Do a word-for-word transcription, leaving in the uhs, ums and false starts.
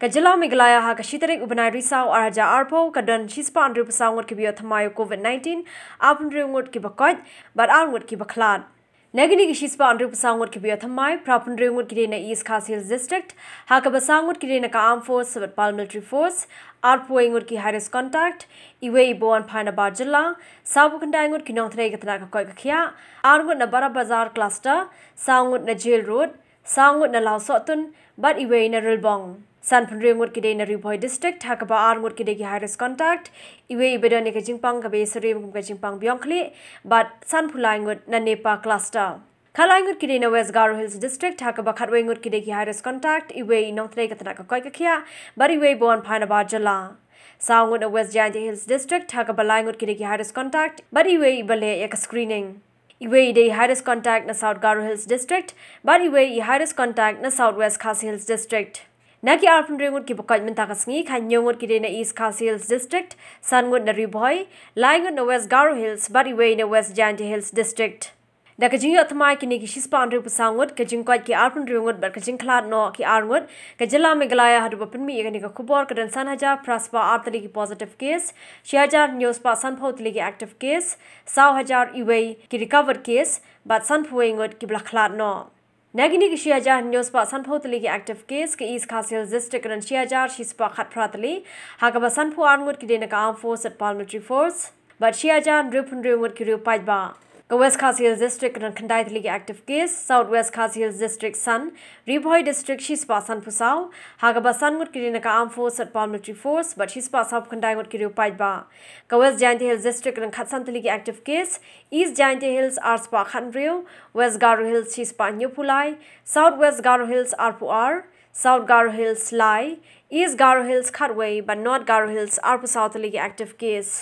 Ka jylla Meghalaya ha ka shi tarik u bnai Risaw ar hajar arphew ka don shispah hynriewphew saw ngut kiba ïoh thymmai u COVID nineteen, arphew hynriew ngut kiba koit bad ar ngut kiba khlad. Na kine ki shispah hynriewphew saw ngut kiba ïoh thymmai, phraphew hynriew ngut ki dei na East Khasi Hills District, ha kaba saw ngut ki dei na ka Armed Force bad Paramilitary Force, arphew wei ngut ki high risk contact, iwei iba wan phai na bar jylla, sawphew khyndai ngut ki nongtrei ka tnat ka koit ka khiah, ar ngut na Barabazar cluster, saw ngut na Jail Road, saw ngut na Lawsohtun bad iwei na Rilbong. Sanphew hynriew ngut ki dei na Ri Bhoi District, ha kaba ar ngut ki dei ki high risk contact, iwei iba don ïa ka jingpang kaba ïasyriem kum ka jingpang biang khlieh, bad sanphew lai ngut na Nepa cluster. Khatlai ngut ki dei na West Garo Hills District, ha kaba khatwei ngut ki dei ki high risk contact, iwei i nongtrei ka tnat ka koit ka khiah, bad iwei iba wan phai na bar jylla. Saw ngut na West Jaintia Hills District, ha kaba lai ngut ki dei ki high risk contact, bad iwei iba leh ïa ka screening. Iwei i dei high risk contact na South Garo Hills District, bad iwei i high risk contact na South West Khasi Hills District. Na ki arphew hynriew ngut kiba koit mynta ka sngi, khathynñiew ngut ki dei na East Khasi Hills District, san ngut na Ri Bhoi, lai ngut na West Garo Hills, bad iwei na West Jaintia Hills District. Da ka jingïoh thymmai kine ki shispah hynriewphew saw ngut, ka jingkoit ki arphew hynriew ngut bad ka jingkhlad noh ki ar ngut, ka jylla Meghalaya haduh ba pynmih ïa kane ka khubor ka don san hajar phra spah ar tylli ki positive case, shi hajar hynñiew spah sanphew tylli ki active case, saw hajar iwei ki recovered case, bad sanphew wei ngut kiba la khlad noh. Na kine ki shi hajar hynñiew spah sanphew tylli ki active case, ka East Khasi Hills District ka don shi hajar shi spah khatphra tylli, ha kaba sanphew ar ngut ki dei na ka Armed Force bad Paramilitary Force, bad shi hajar hynriewphew hynriew ngut ki riew paidbah. Ka West Khasi Hills District ka don khyndai tylli ki active case, South West Khasi Hills District san, Ri Bhoi District shi spah sanphew saw, ha kaba san ngut ki dei na ka Armed Force bad Paramilitary Force, bad shi spah sawphew khyndai ngut ki riew paidbah. Ka West Jaintia Hills District ka don khatsan tylli ki active case, East Jaintia Hills ar spah khathynriew, West Garo Hills shi spah hynñiewphew lai, South West Garo Hills arphew ar, South Garo Hills lai, East Garo Hills khatwei, bad North Garo Hills arphew saw tylli ki active case.